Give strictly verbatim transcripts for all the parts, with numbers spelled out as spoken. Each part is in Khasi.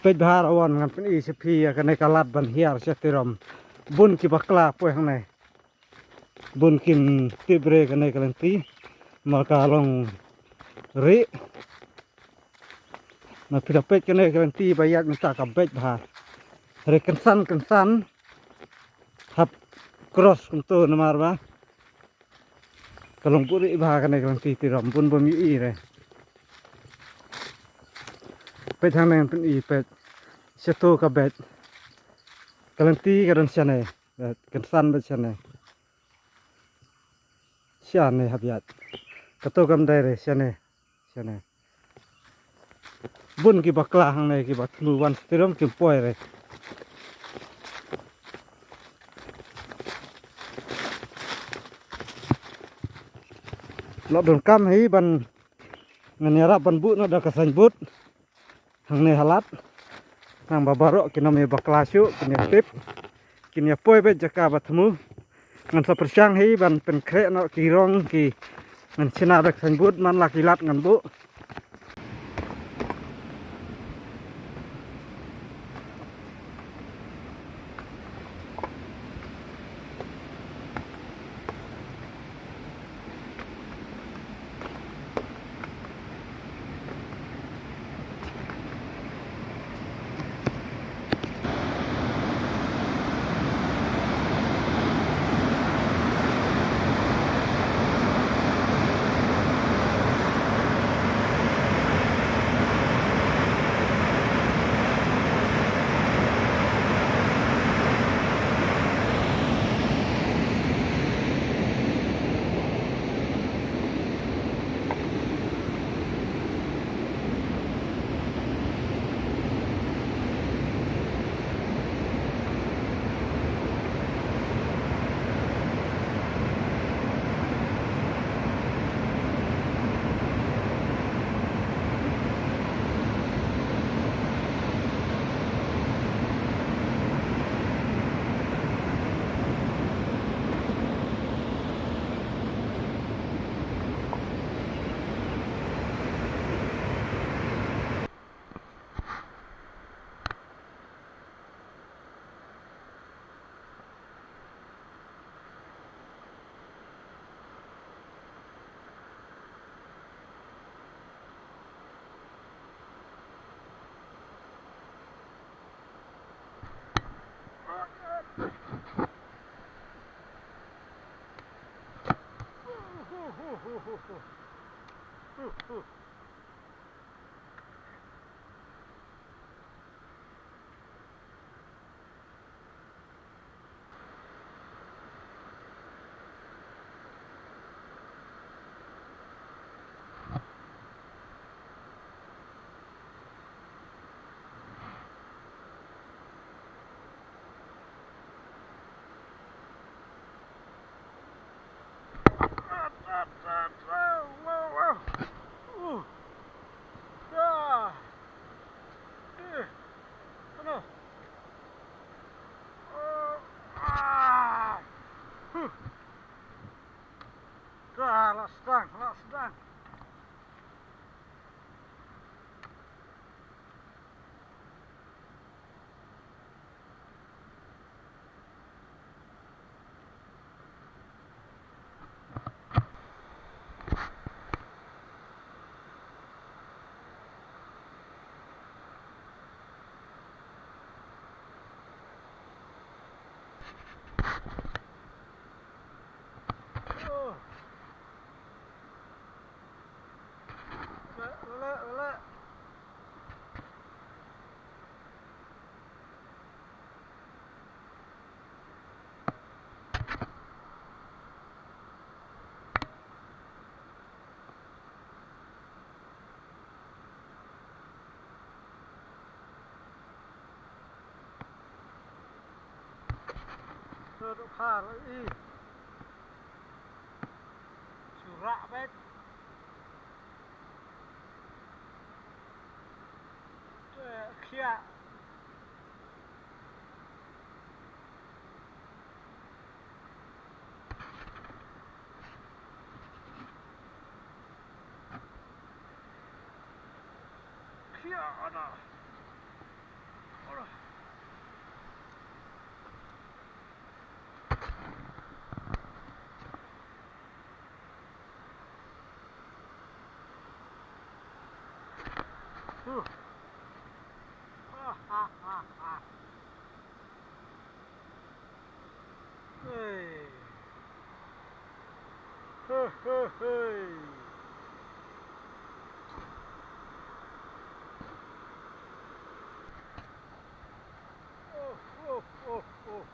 Peit bha Rawon, ngan pyni sha phi ïa kane ka lad ban hiar sha Tirom. Bun ki bakla poi hangne. Bun kin tip re kane ka lynti. Ma ka long ri. Ma phi da peit kane ka lynti ba ïaid mynta ka beit bha. Re kynsan kynsan. Hap cross kumto namar ba ka long buhrieh bha kane ka lynti Tirom, bun bym ïohi re. Peit hangne ngan pyni, peit. Shato ka beit. Ka lynti ka don shane. Beit, kynsan beit shane. Shane hap ïaid. Kato kam dei re shane. Shane. Bun ki bakla hangne kiba thmu wan sha Tirom kim poi re. Lah donkam hi ban, ngan ïarap ban buh noh da ka signboard hangne ha lad. Nang ba baroh kin ym ïa bakla shuh, kin ïa tip. Kin ïa poi beit jaka ba thmu. Ngan sa pyrshang hi ban pynkhreh noh ki rong ki, ngan shna beit signboard man la ki lad ngan buh. Ka la sdang, la sdang. Shu duk har i. Shu rak bet. Te khia. Khia ana. Hey. Hey, hey, hey. Oh, oh, oh, oh.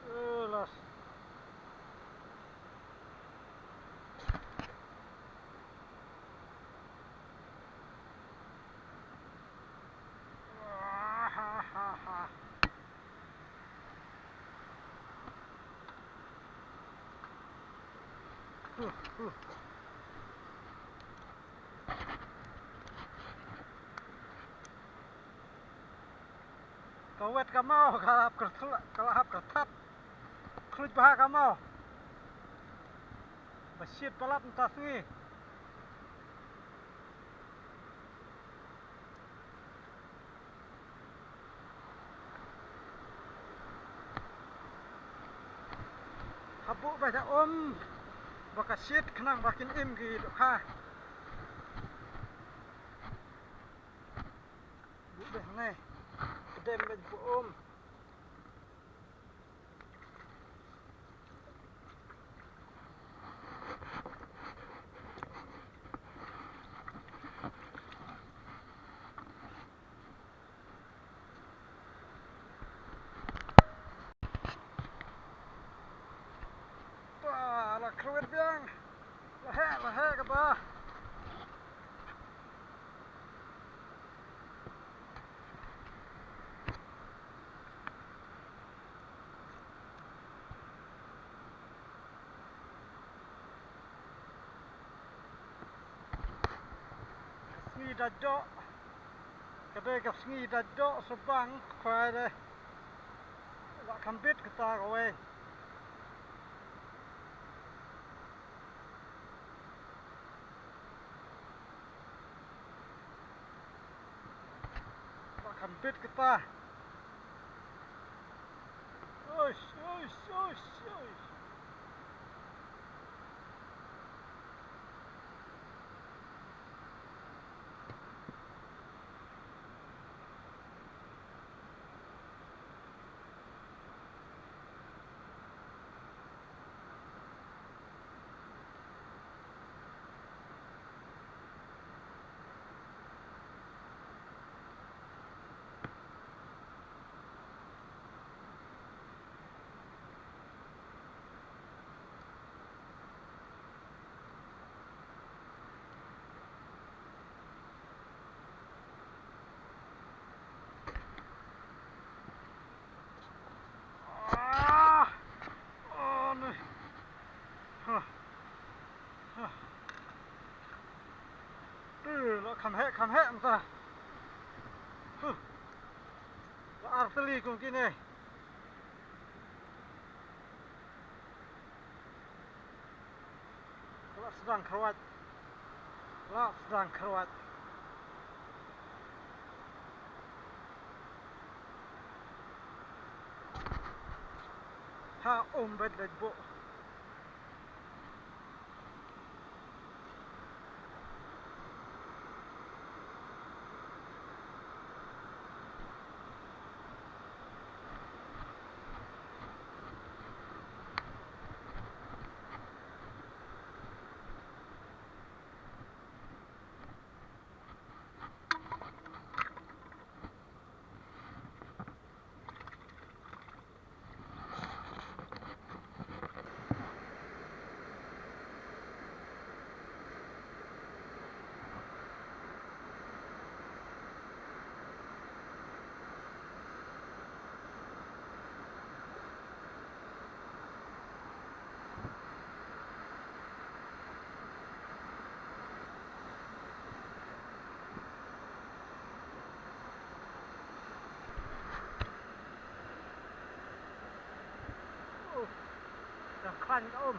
Eh, las. Ka wet ka maw, ka la hap kyrthat, ka la hap kyrthat. Khluit bha ka maw. Ba shit palat mynta sngi. Habuh bha da um ba ka shit khnang ba kin im ki dohkha. Buh bha ne. Kdem bha buh um. Ba la khruit biang. La heh, la heh kata. Ka sngi da joh. Ka dei ka sngi da joh sa bang khwai de. La kham bit kata kawei. Ba kham bit kata. Uish, uish, uish, uish. Ah! Oh, no. Huh. Huh. Eh, la kham heh, kham heh mynta. Huh. La ar tylli kum kine. Ka la sdang kyrwat. La sdang kyrwat. Ha um bet bet bo. Kan ka um.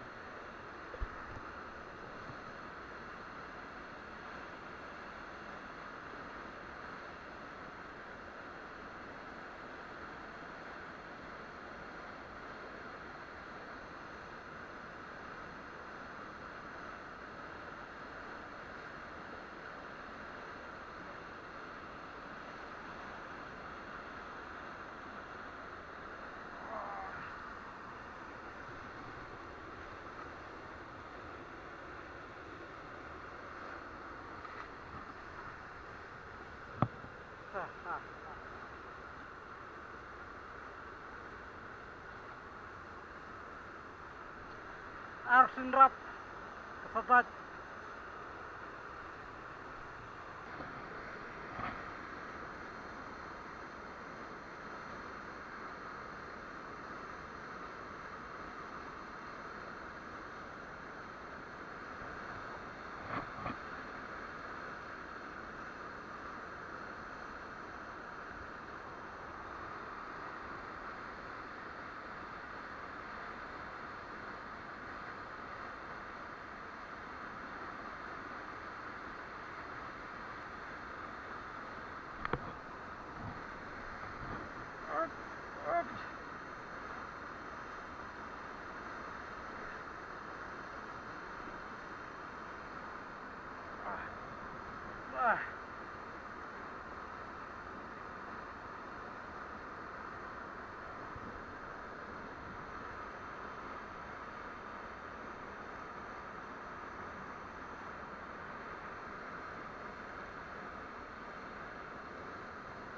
Ar synrap ka sadat.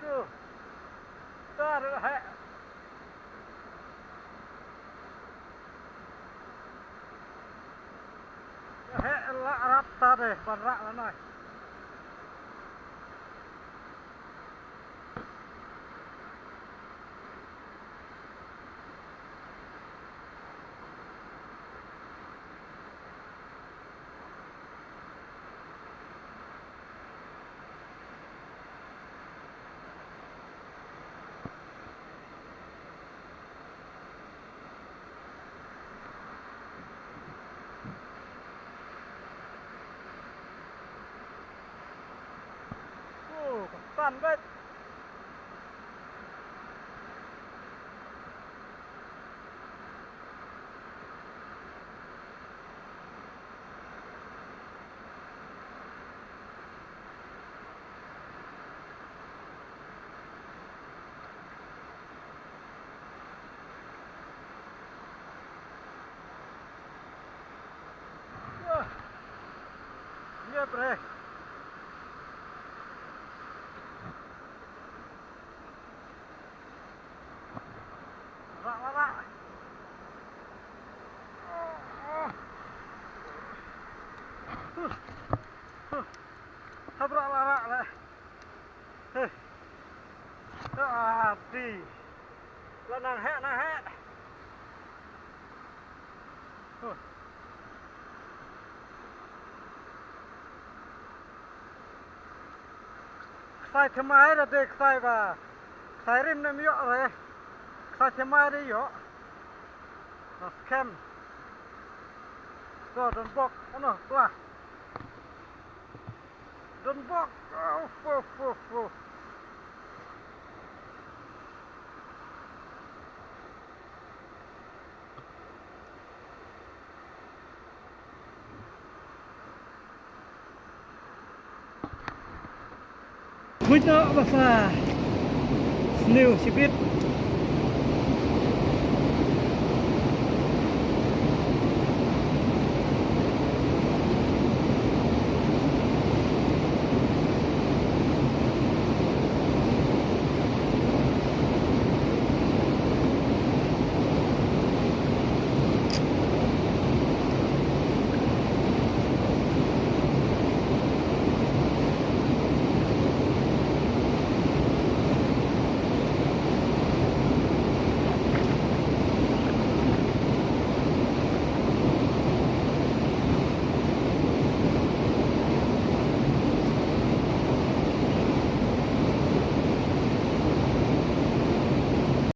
Tu. Tar heh. Heh la rap ta de ban rak la noi. Oh, katan bet. Wah. Iya, pre. Rak, rak, rak. Huh. Huh. Hap rak, rak, rak, le. Heh. Ah, di. La nang heh, nang heh. Huh. Ksai thymmai da dei ksai ba. Ksai rim nem ïoh re. Ksai thymmai da ïoh. Na skhem. To don bok, ano, pla. Don bok. Uf, uf, uf, uf. Muid noh ba sa sniew shibit.